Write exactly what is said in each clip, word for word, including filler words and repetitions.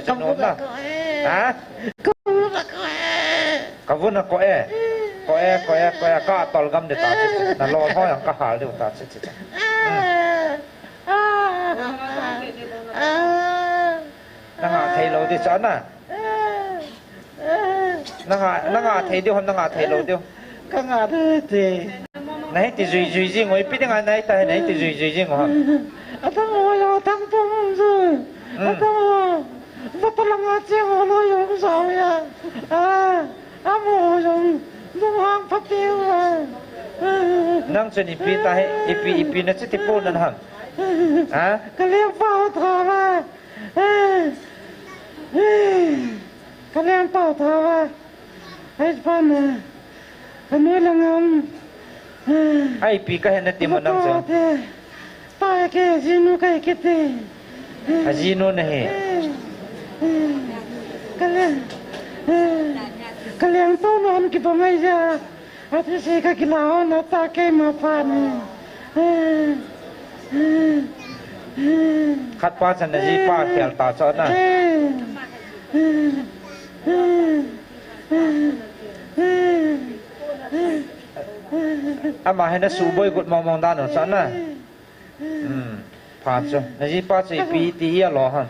Ka vun a ko e. Ha? Ka vun a ko e. Ka vun a ko e. Ko e, ko e, ko e. Ka tol gam de ta che. Na lo ho yang ka hal de ta che che. Hmm. Na ngah thei lou di cha na. Na ngah, na ngah thei diu ham, na ngah thei lou diu. Ka ngah thei te. Na hiti jui jui jing oi, ipi dinga na hita, na hiti jui jui jing o ham. Atang o yo, atang pom jui. Hmm. Atang o. Vata langa cheng o lo yo sa ya. Ah, amo yo. Mo hang pha te o. Nang chun ipi ta he, ipi, ipi na chi ti po nan ham. Ha? Ka leng pao tha va. Ka leng pao tha va. Ai pa na. Ka noi la ngam. Ai pi ka he na ti mo nang chun. Ta ke jinu ka ke te. A jinu na he. Ka leng. Ka leng to non ki pa ngai ja. Ati se ka kila ho na ta keima pha ni. Khat pa chan na ji pa khel ta cha na. Ama he na suboi gut mong mong dan o cha na. Hmm. Pha chu. Na ji pa chu ipi ti a lo ham.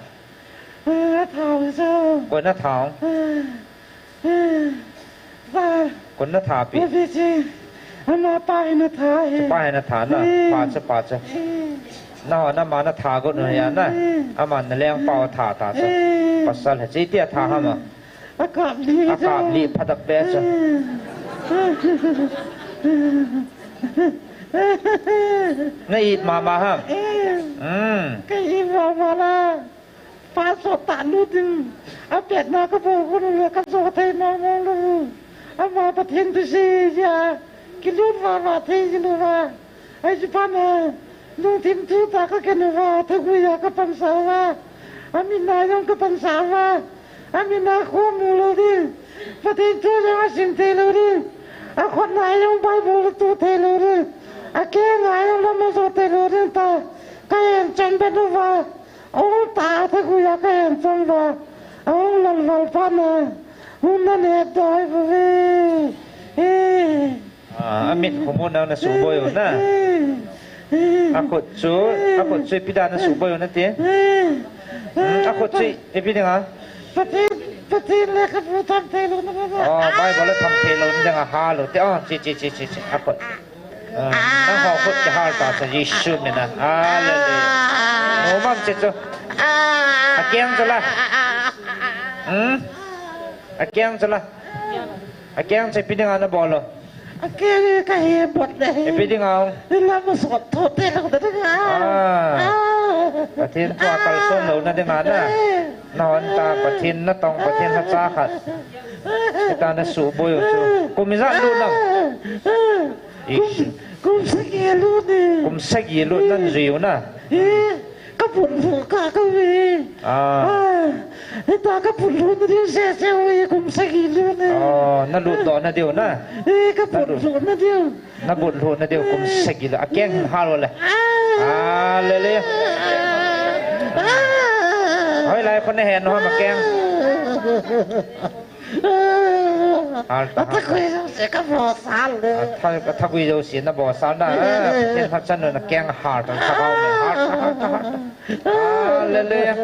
Koi na tha. Koi na tha pi. Ama pa hi na tha he. Pa hi na tha na. Pha chu, pha chu. Na ho na ma na tha got no ya na. Ama na leng pao tha ta chu. Pasal he chi ti a tha ham a. A kap li. A kap li pha ta pe chu. Na it mama ham. Hmm. Ka it mama la. Pa so ta lu ding. A pet na ka bo ko lu ka so thei na mo lu. Ama Pathen tu si ya. Ki lu va va thei ji lu va. Ai ji pa na. Lungthim tu ta ka ke nu va. Tha gu ya ka pan sa va. A mi na yong ka pan sa va. A mi na ko mu lu ding. Pathen tu ya a sim thei lu ding. A khot na yong Bible tu thei lu ding. A ke na yong la mo so thei lu ding ta. Ka en chang be lu va. Ong ta tha gu ya ka en chang va. Ong lal val pa na. Hun na ne doi bu ve. Eh. Ah, a mit khu mu na na suboi u na. A khut chu, a khut chu ipi da na suboi u na ti. Hmm, a khut chu ipi dinga. Pathen, Pathen le ka bu tham thei lou na ba. Oh, Bible le tham thei lou na dinga ha lou ti. Oh, chi, chi, chi, chi, chi. A khut. Ah, nang ho khut kihal ta sa Jesu mina. Hallelujah. Mo mam che chu. A keng chu la. Hmm? A keng chu la. A keng chu ipi dinga na bol u. A keng ka he bot le. Ipi dinga. Ila mo sot tho te lo da dinga. Ah. Pathen thu a kalson lou na dinga na. Na hon ta Pathen na tong Pathen ha cha khat. Ita na suboi u chu. Kum ijat lut na. Kum, kum sagi lut ni. Kum sagi lut nan jui u na. Eh, ka pun phu ka ka ve. Ah. Ah, ita ka pun phu na diu se se ve kum sagi lut ni. Oh, na lut doh na diu na. Eh, ka pun phu na diu. Na lut doh na diu kum sagi lut. A keng hin hal le. Ah. Hallelujah. Ah. Hoilai khun na hen ho ma keng. Hal ta, hal ta. Athagui jouse ka bosal le. Atha, athagui jouse na bosal na. Ah, Pathen hachan na keng hal ta, thagau me. Hal ta, hal ta, hal ta. Hallelujah.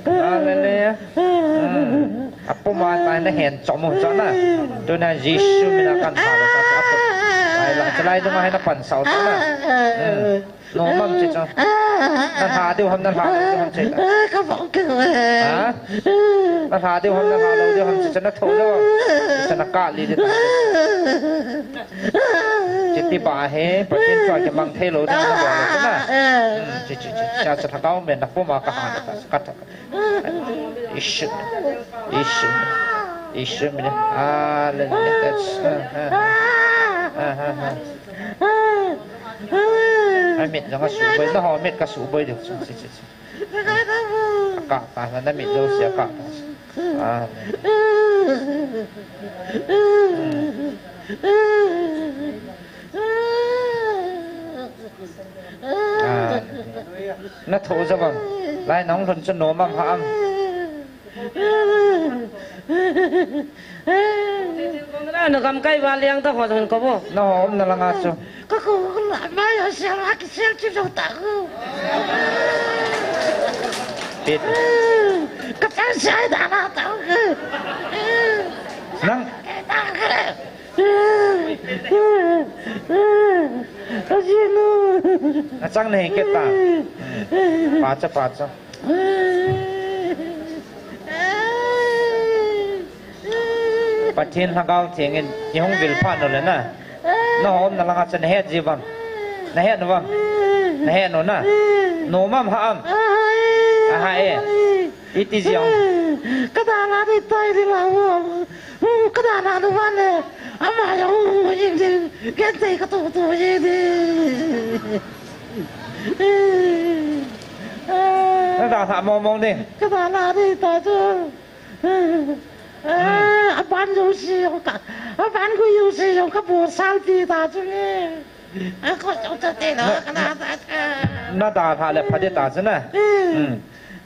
Hallelujah. Hmm. Apuma tai na hen chom u cha na. Tuna Jesu mina kan hal ta. Ai la, chalai dunga hin na pan sau ta na. Hmm. Nomam che chang. Na lha diu ham, na lha lou diu ham che ta. Eh, ka vong ke. Ha? Na lha diu ham, na lha lou diu ham che chang, na tho diu. Che na ka li diu ta. Che ti ba he, Pathen chua ke mang thei lou diu na ba lou na. Hmm, che, che, che. Cha cha thakau me na puma ka ha ta, ka ta. Isu. Isu. Isu mina. Hallelujah. That's, uh, uh, uh, uh, uh. Amit jong asuboi, na ho mit kasuboi diu. Si, si, si. Ka ta na, na mit jouse ka ta. Ah. Ah. Na tho ja vang. Lai nong lhun chu nomam ha am. Na gamkai va leng ta ho hin ko bo. Na ho umna langa chu. Ka ko la mai a sel a ki sel chi lo ta ko. Pit. Ka ta sai da la ta ko. Nang. Achang na hi keta. Pacha, pacha. Pathen Lhagao Theng in ihung vil phat nule na. Na ho umna langa chu na het ji vang. Na het nu vang. Na het nu na. Nu mam ha am. Aha e. Iti ji ang. Ka da la di tai di la wo. Ka da la di vale. Ama ya hu hu yin di. Ka tai ka tu tu yin di. Na da la mo mo ni. Ka da la di ta chu. Aban yo si yo ka. Aban ku yo si yo ka bo sal ti ta chu ni. Ako yo ta te lo ka na ta cha. Na da la le pha di ta chu na.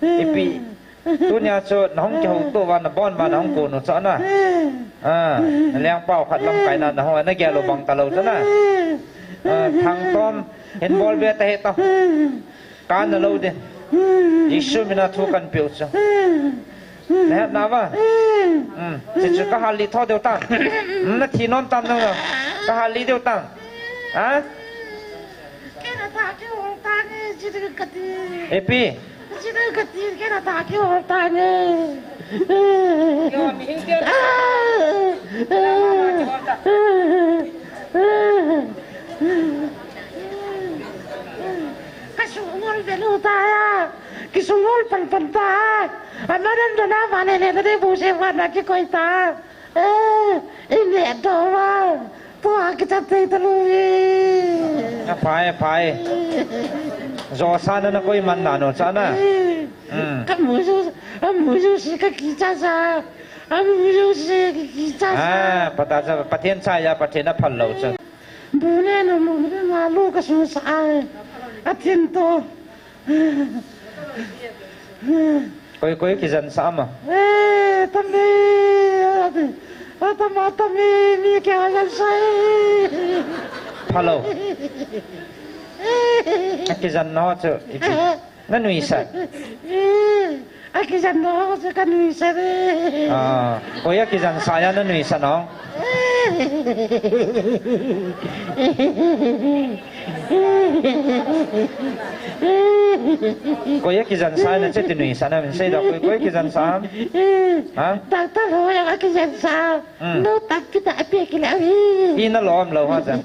Ipi. Tunia chu na hung kihouto uva, na bon uva, na hung kon u chu na. Ah, na lengpa u khat lamkai na, na hung, na gel u bang talou chu na. Ah, Thangtom, hin bol be ta hih ta. Ka na lou ding. Jesu mina thu kan pe u chu. Na het na uva. Hmm, chu chu ka hal li tho deu tan. Hmm, na thi nom tam nang na. Ka hal li deu tan. Ha? Kei na ta ki hol ta nge, chi ding ka ti. Epi. Chi ding ka ti, kei na ta ki hol ta nge. Kei wa mi hing te. Ka sungol velu ta ya. Ki sungol pan pan ta. Ama dan dan na va le le na de bu se va na ki koi ta. Eh, i neh doh uva. Tua kicha tei talou e. Aphai, aphai. Josa na na koi man na no cha na. Eh. Hmm. Ka mu jo, a mu jo si ka kicha sa. A mu jo si ka kicha sa. Ah, pata cha, Pathen cha ya, Pathen a phal lou cha. Bu ne no mu ne ma lu ka su sa ai. A thin to. Koi, koi kijen sa ama. Eh, tami, ati, atama, tami, mi kya jen sa e. Phalo. Akijen no chu, ipi. Na nuisat. Akijen no chu ka nuisat e. Ah, koi akijen sa ya na nuisat no. Koi akijen sa na che ti nuisat na min sei da koi, koi kijen sa. Ha? Doctor ho ya akijen sa. Hmm. No tak kita api kila. I na lom lo ha jan.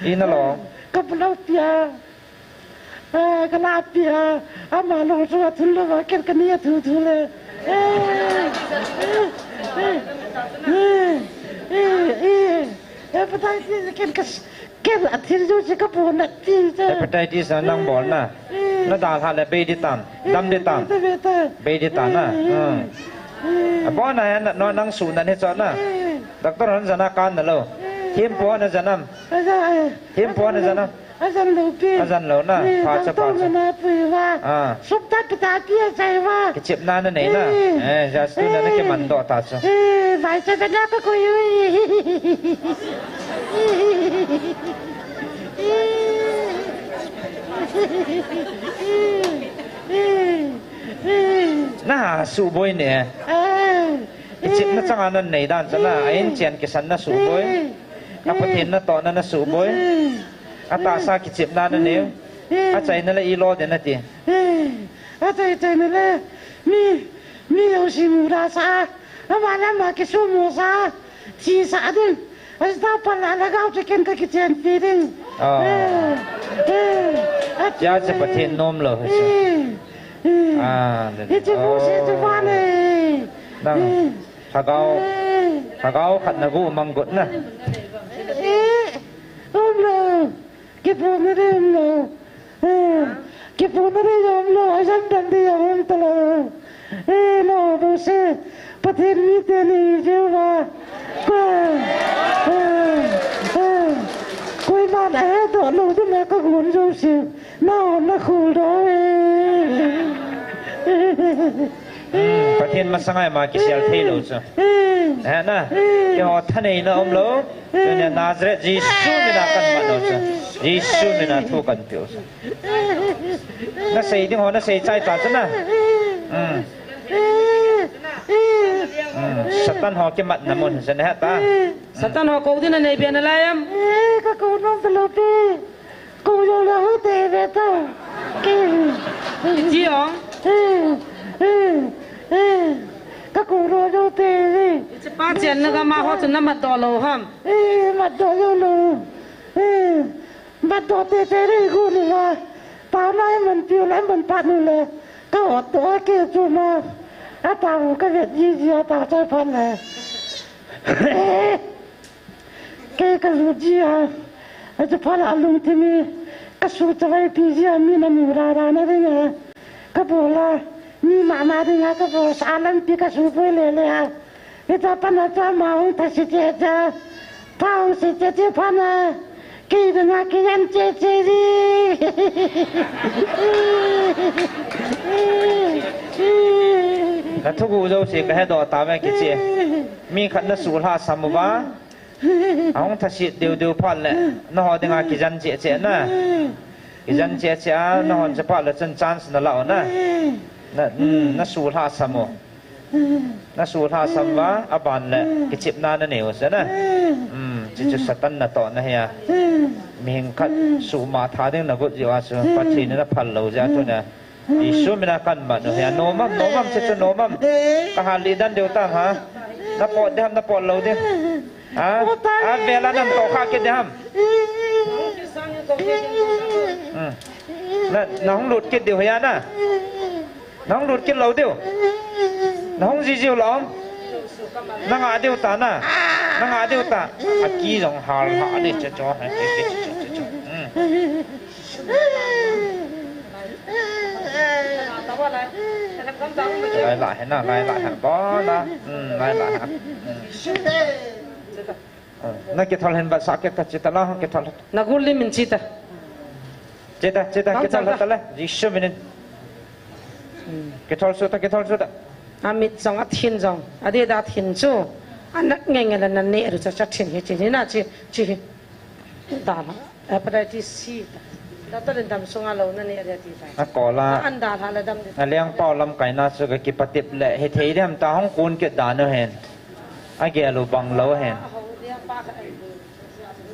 I na lom. Ka pulau pia. Eh, ka la pia, ama lou chu a thun lou va, ken ka ni a thu thu le. Eh, eh, eh, eh, eh, hepatitis ken ka s-, ken a thil jo chi ka pu na ti cha. Hepatitis na nang bol na. Eh. Na dalha le bei di tan, eh, dam di tan. Bei ta, bei ta. Bei di tan na. Eh, hmm. Eh. A bon na ya na, no nang su na ni cha na. Eh. Doctor hon jana kan na lou. Eh. Thim po na janam. Aja, eh. Thim po na janam. Ajan lou pi. Ajan lou na. Eh, pha cha, pha cha. Na pui va. Ah. Sup ta pita pi a chai va. Kichepna na nei na. Eh. Eh, ja stu na na, eh, kiman doh ta chu. Eh, vai cha na ka koi ui. Na ha suboi ne. Eh. Kichepna chang a na nei dan cha na. Eh. A in chen kisan na suboi. Eh. A Pathen natohna na suboi. Eh. Atahsa kichepna na nei. Eh. Achaina le i lo den ati. Eh. Achai, chaina le mi, mi jouse mu da sa. Ama le ama kisu mu sa. Thi sa ding. Aji ta pan la lhagao chu ken ka kichen pi ding. Oh. Eh. Eh. Ati. Hiche Pathen nom lou. Eh. Eh. Ah, le. Hiche bu se chu va le. Nang. Eh. Lhagao, eh, lhagao khat na gu mang got na. Eh, um lou. Kipuna ding um lou. Eh, kipuna ding um lou. Ajan dan ding um talou. Eh, no, bu se. Pathen mi te ni je va. Ko. Eh, eh. Koiman ahe doh lou ding na ka gun jo se. No, na khul doh e. Hmm, Pathen masanga ima kisel thei lou chu. He na, keiho thaneina umlou. Tunia Nazareth Jesu mina kamat u chu. Jesu mina thu kape u chu. Nasei ding ho nasei chai ta chu na. Hmm. Hmm. Satan ho kimatna mun chu nahe ta. Satan ho kou ding nanei be nalai am? Eh, kakou nom talou pi. Kou jou lou hung te ve ta. Iti ong? Kakou lou jou te ve. Ichi pa chen na gama ho chu namatdoh lou ham? Eh, matdoh jou lou. Eh, matdoh te te re gu ni la. Pa na i man piu la i man pa nu le. Ka ot to ke chu ma. A ta u ka vet ji ji a ta chai pan le. Kei kalut ji a, achuphat a lungthim hi, kasuh chavai pi ji a, mi namu rara na ding a, kabol a, mi mama ding a, kabol sa lampi kasuh poi lele a. Hitia pat a chu ama hung thase cheh cheh, pha hung se cheh cheh phat a, kei ding a kijen cheh cheh ji. Nathuguh jouse kahedoh tauve kiche. Mi khat nasuh lhasam uva. Ahung thaset deu deu phat le, nangho dinga kijen cheh cheh na. Kijen cheh cheh a, nangho chaphat le chun chance nalah u na. Na, mm, nasuh lhasam u. Nasuh lhasam uva, aban le, kichepna nanei u se na. Mm, chuchu Satan natohna ahi a. Mihing khat suhma tha ding nagot jeh uva chu, Pathen in aphal lou jeh a chu na. Jesu mina kamat u hi a, nom am, nom am, chuchu nom am. Kahal lih dan deu tam ha. Napot ding ham, napot lou ding. Ha? Avel a natoh kha kit ding ham. Hmm. Na, nahung lut kit diu hi a na. Nahung lut kit lou diu. Nahung ji jiu lou. Nangah diu ta na. Nangah diu ta. Aki jong hal ha ni chuchu. Hmm. Lai lah hen na, lai lah hen. Bon na. Hmm, lai lah hen. Hmm. Hmm. Na kithol hen ba sa ke ta che ta la, kithol. Nagul lim in che ta. Che ta, che ta, kithol ta le. Jesu minin. Hmm. Kithol suh ta, kithol suh ta. Amit jong, athin jong. Adeh da thin chu. Anat nge nge la nan ne ru cha cha thin hi che ni na che, che hi. Da la. Hepatitis C ta. Doctor in damsunga lou nani a dia ti ta. Akola. An da la la dam di. Aleng pau lamkai na chu kakipatep le, hithei dem ta hung kun kit dan u hen. Agel u bang lou hen.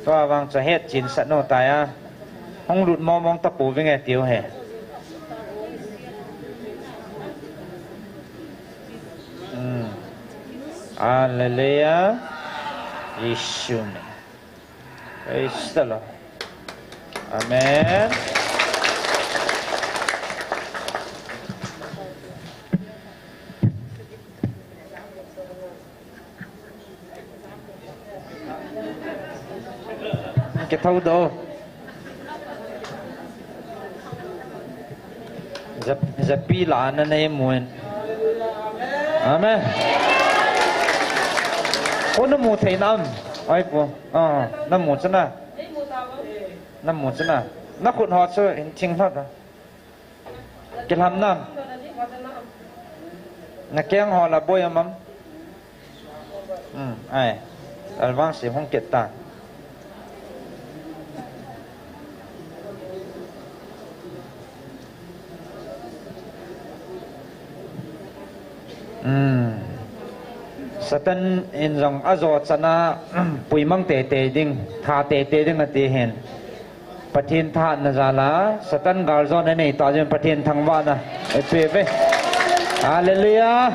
Tua vang chu hetchen sah nom tai a. Hung lut mong mong tapou vinge tiu hen. Hmm. Hallelujah. Jesu min. Praise the Lord. Amen. Kithou doh. Jap-, japi la na nei mun. Amen. Ko namu thei nam. Ai pu. Ah, namu chana. Namu chana. Nakhut ho chu hin thing lhah ta. Kilham nam. Nakeng ho la boi am am. Hmm, ai. Alvang si hung kit ta. Hmm. Satan in jong ajo chana, puimang tete ding, tha tete ding ati hin. Pathen thahatna jal a, Satan galjona nei tah jeh in Pathen thangvahna eipeh uve. Hallelujah.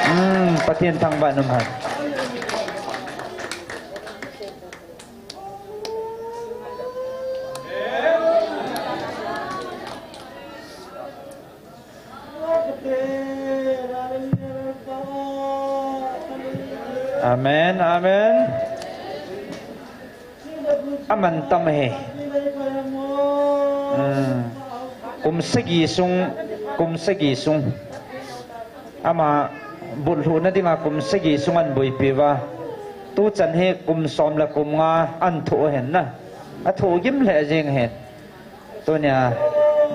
Hmm, Pathen thangvah in um hen. Amen, amen. Aman tam ahi. Hmm. Kum sagi sung, kum sagi sung. Ama butlhuhna dinga kum sagi sung ahin boipi uva. Tuchan hi kum som le kum nga ahin thoh u ahin na. Athoh gim lheh jeng ahin. Tunia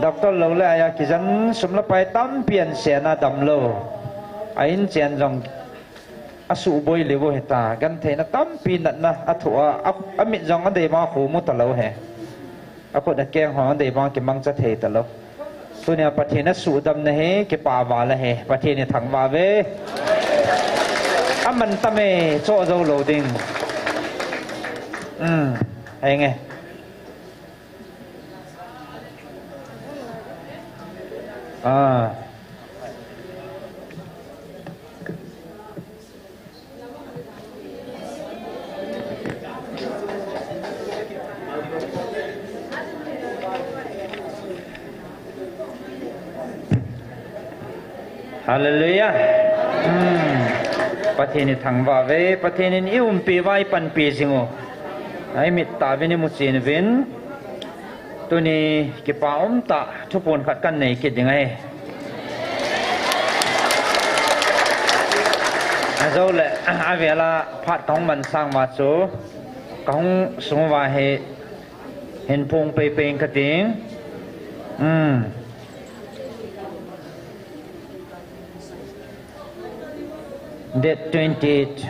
Doctor lou le aya kijen sum le pai tampi an sena damlou. A in chen jong asuh boi leu hita. Gentheina tampi natna athoh a, a, amit jong adei bang khu mu talou he. Akhut akeng ho adei bang kimangcha thei talou. Tunia Pathen asuhdamna hi kipah val ahi. Pathen ithangvah uve. Aman tame cho jou lou ding. Um, henge. Ah. Hallelujah. Hmm. Pathen ithangvah uve, Pathen in iumpi uva ipanpi jing u. Imit tah uvin imu chen uvin. Tuni kipa umtah thuphon khat kanei kit ding ahi. Ajou le, avela phat kahung mansang uva chu, kahung sung uva hi, hin phong peipei kating. Hmm. Date twenty-eight.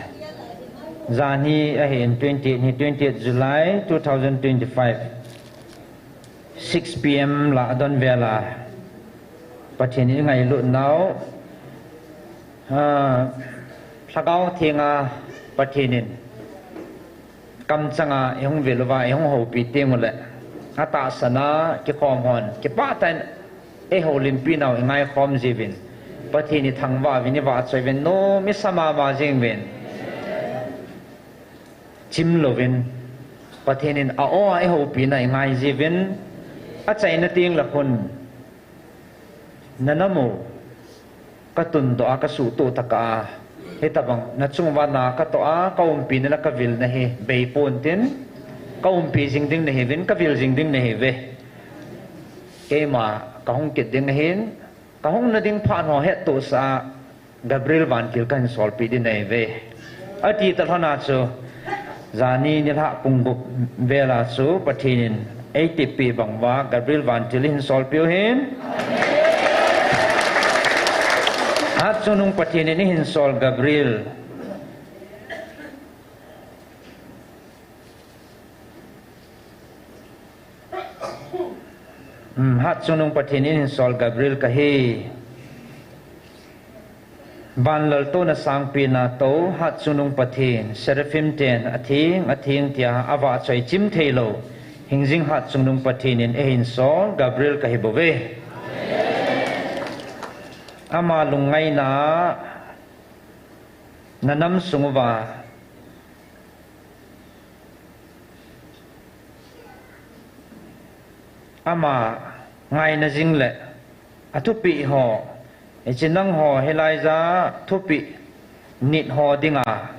Jan hi ahin twenty-eight hi, twenty-eight July two thousand twenty-five. Six P M lah adon vel a Pathen in ingailut nau, ah, Lhagao Theng a Pathen in kamchang a ihung vil uva, ihung houpi teng uleh, atahsan a kikhom hon kipah tah in eihoulimpi nau ingaikhom jiuvin, Pathen ithangvah uvin, ivahchoi uvin, nom isa mama jing uvin. Chim louvin, Pathen in a-o a eihoupina ingai jiuvin, achaina teng le khun, na nam u katundoh a, kasuhtoh tah a, hitabang nachung uva na katoh a, kaumpina le kavilna hi beipon tin, kaumpi jing ding nahiuvin, kavil jing ding nahiuve. Keima kahung kit ding ahin, kahung na ding phat ho hettohsah a, Gabriel vantil kahin solpeh ding nahiuve. Ati talhon a chu, jani nilhah pung gup vel a chu Pathen in eitepeh bang uva Gabriel vantil ihin solpeh u ahin. Hatchungnung Pathen in ihin sol Gabriel. Hmm, Hatchungnung Pathen in ihin sol Gabriel kahi. Van laltouna sangpen a tou Hatchungnung Pathen, Seraphim ten atheng, atheng tia avahchoi chim theilou, hingjing Hatchungnung Pathen in eihin sol Gabriel kahi bouve. Ama lungngaina a na nam sung uva ama ngaina jing le athupeh ho, hiche nangho hilai ja thupeh nit ho dinga,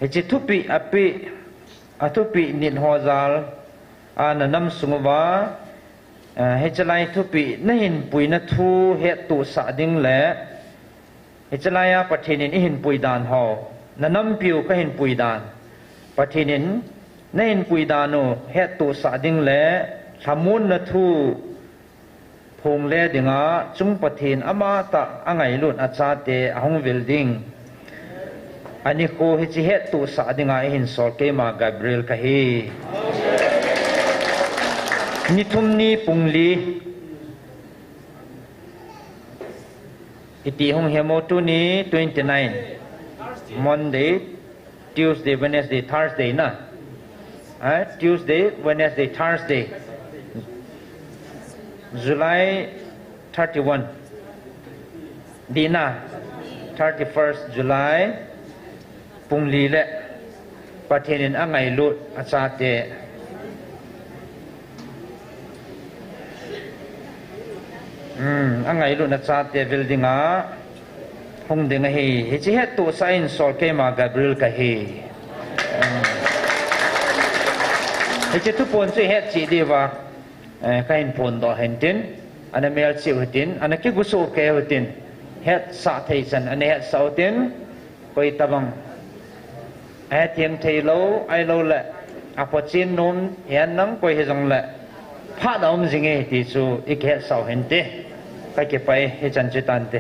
hiche thupeh apeh, athupeh nit ho jal a na nam sung uva, eh, hiche lai thupeh nahin puina thu hettohsah ding le, hiche lai a Pathen in eihin pui dan ho, na nampiu kahin pui dan, Pathen in nahin pui dan u hettohsah ding le lhamonna thu phongle dinga chung Pathen amatah angailut achate ahung vil ding. Anikho hiche hettohsah dinga eihin sol keima Gabriel kahi. Ni thum ni pung li. Iti hung hemo tuni twenty-nine. Monday, Tuesday, Wednesday, Thursday na. Eh, Tuesday, Wednesday, Thursday. July thirty-one. Dina, thirty-first July, pung li le Pathen in angailut achate. Hmm, angailut achate vil dinga hung ding ahi. Hiche hettohsah in sol keima Gabriel kahi. Hmm. Hiche thuphon chu ihet cheh diuva. Eh, kahin phondoh hintin, ana melchih u hitin, ana kigusuh kei u hitin, hetsah thei chan ana hetsah u hitin, koi tabang ahethem theilou, ahilouleh aphochen nom hihen lang koi hijongleh, Phat a um jing e ti chu i kihetsau hinte. Ka kipah e, hichan chu tante.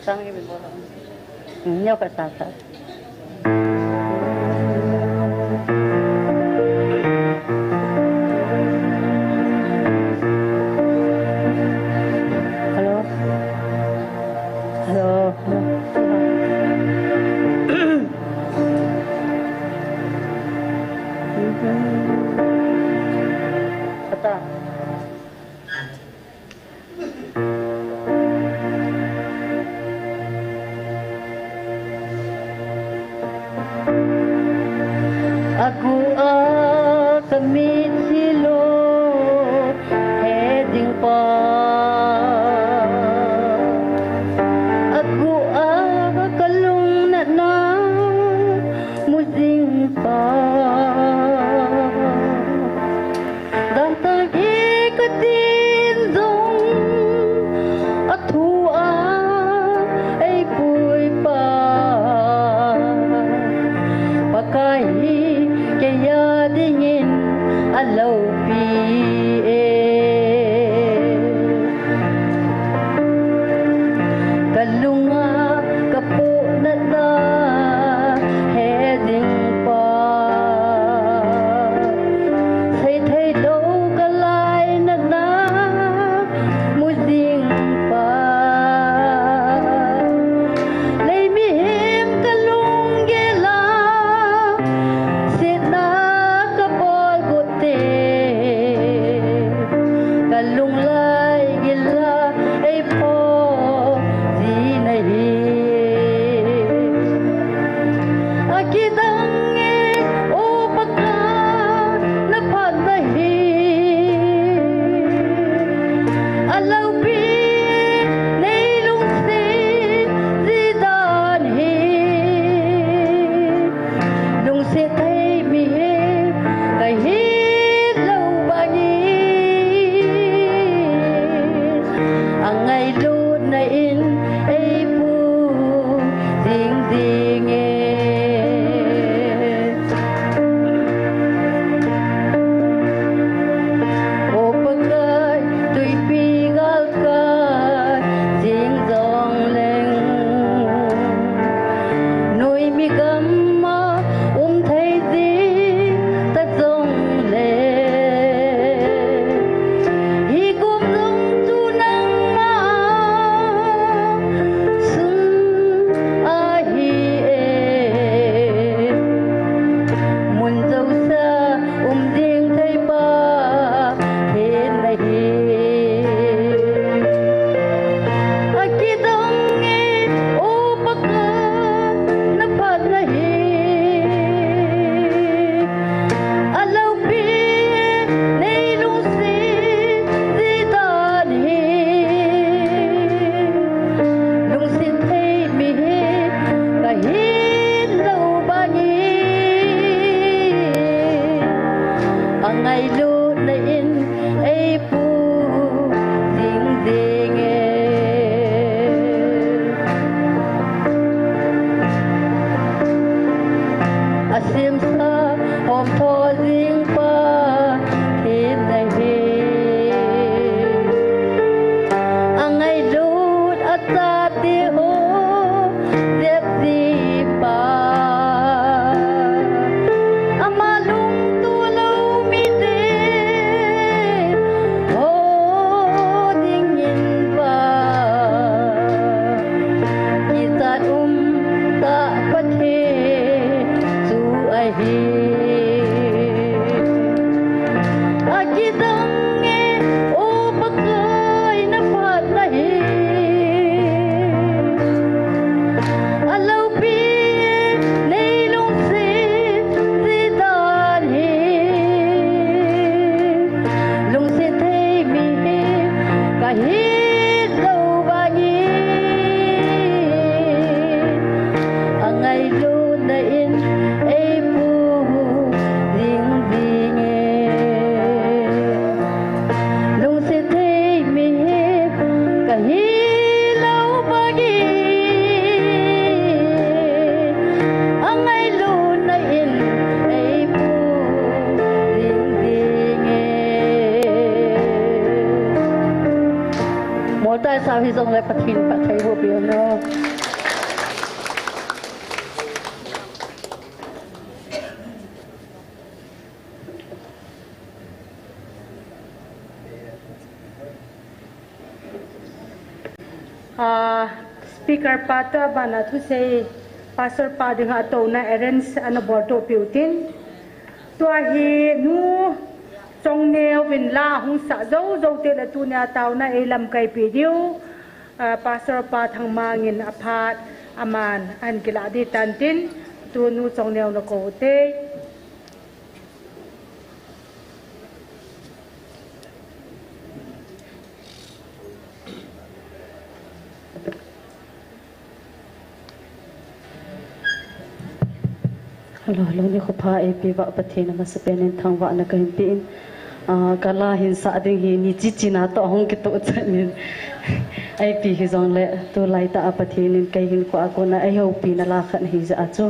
Sang ni min bola. Hmm, neo ka sa sa. Hello? Hello? Hello? Kata. Agu a ka mithi lo he ding pa, agu a ka lungnatna mu ding pa. Dangtang hi ka tin jong, a thu a ei puipa Pakai hi kei a dingin a loupi e. Ka lunga ka pohnatna he ding pa, sei thei lou ka lainatna mu ding pa. Lei mihem ka lunggel a sietna ka bol got te, ka lunglai gil a ei pho jin ahi. A kidang e, O Pakai, na phatna hi a loupi, nei lungset ji dan hi. Lungset thei mihem ka hi lou bangin, a ngailutna in ei pu jing jing e. O Pakai, tuipi galkai jing jong leng, noimi gam a um thei jing ta jong le, hi kum jong chu nangma sung ahi e. Mun jousea um ding thei pa hin ahi. A kidang e, O Pakai, na phatna hi a loupi, nei lungset ji dan hi. Lungset thei mihem ka hi lou bangin, a ngailutna in ei pu jing jing e. A semsa hom tho jing pa hin ahi. A ngailut a chate ho jep ji pa, ama lungtup lou mite ho dingin pa, kichat um tah Pathen chu ahi. Jong le Pathen phatthei boh peh un. Ah, speaker pa toh abana thusei pastor pa dinga touna arrange ana bol toh peh u tin. Tua hi nu Chongneo vin la hung sah jou jou teng le tunia taona ei lamkai peh diu. Ah, pastor pa Thangmang in aphat aman ahin kilah ding tan tin, tu nu Chongneo na kou te. Hello, hello, nikho pha eipeh uva Pathen amasapen in thangvahna kahin pe in. Ah, ka la hin sah ding hi ni chi chi na toh hung kitoh chan in. Eipeh hijong le, tulai tah a Pathen in kei hinkho a kona eihoupi na la khat hi jeh a chu.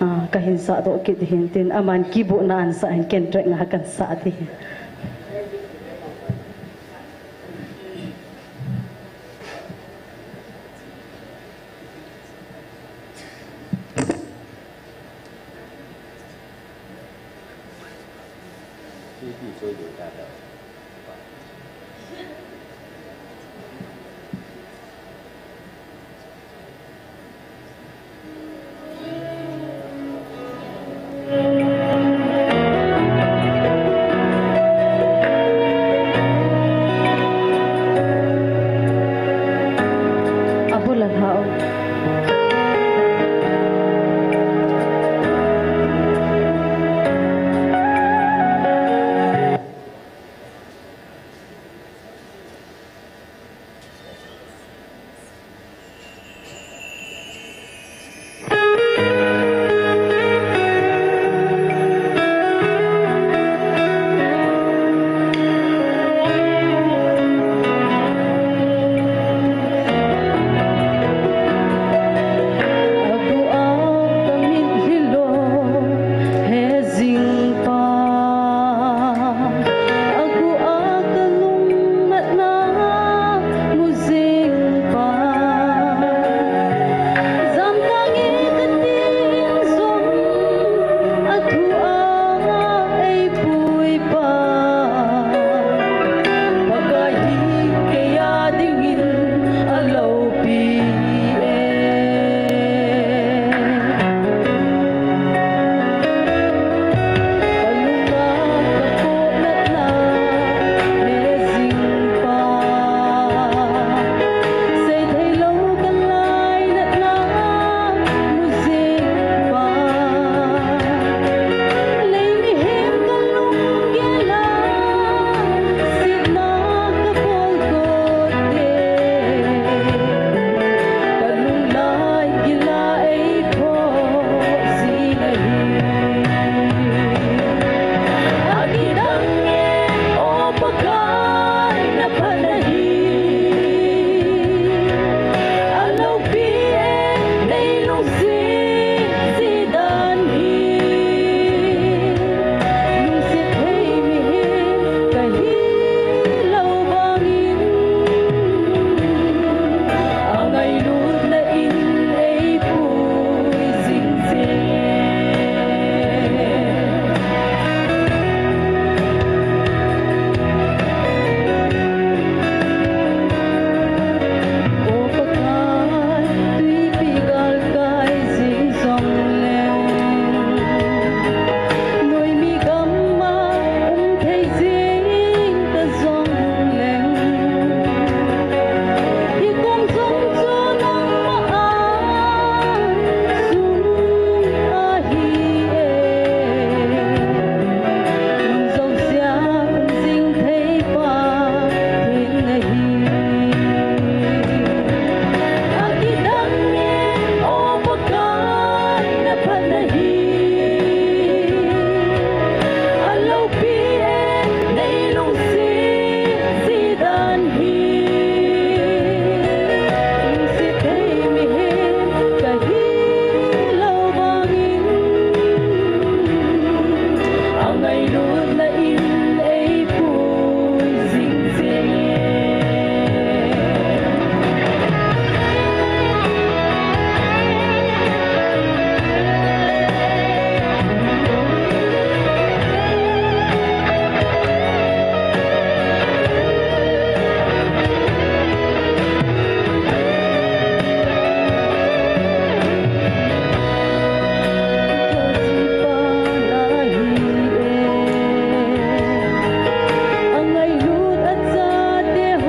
Ah, kahin sah doh kit hin tin, aman keyboard na ahin sah hin ken track na kahin sah ding.